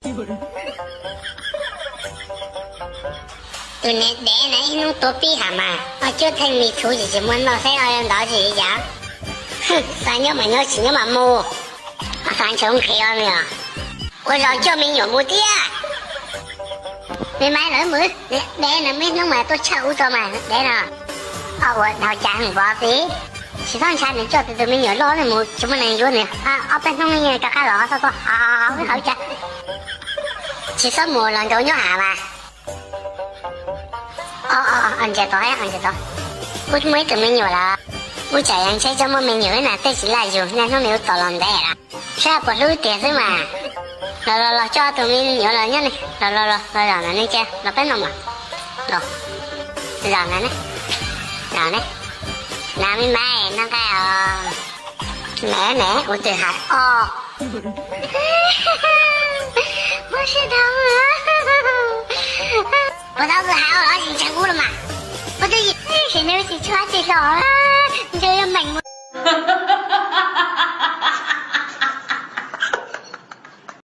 Tus niam dev na ib hnub tua pib ham mas, ob cuab theej me txhuv tsis tsis muaj noj, saib ntov tsis li cas. Xav nyob mas nyob, tsis nyob mas mus. Xav ntshaw nqhis os nws. Ua zog coj me nyuam mus thiab. Me maiv lawv mus, dev na muaj ib hnub mas tuaj tshaj ub tso mas dev no. Ua dhau cas vov xwb. Tsis txhob ntshai, nws coj tus me nyuam loj nws mus tsis muaj neeg yuav nws, ob peb hnub rov qab los txhob tuaj hauv cas. Tsis txhob mus los nraud nyob av mas. Ntsia tod, ntsia tod. Wb muaj ib tug me nyuam lawm. Wb tsam yog ntshai tsis muaj me nyuam na tej tsis laj yug, niaj hnub nws ua tom los ntev lawm. Saib puas hlub tiag xwb mas. Los los los, coj tus me nyuam los nyob ne, los los los, los zom no ne, cia los peb noj mas. Los, zom no ne, zom ne. Na me maiv, noj nqaij os. Me me, ua twg hais os. Muaj sib dhau. Puas tau tus hais los tsis ntseeg ub los mas. Ua twg yim, sim neej tsis tshua tsis hlo, ntshe yuav meem mus.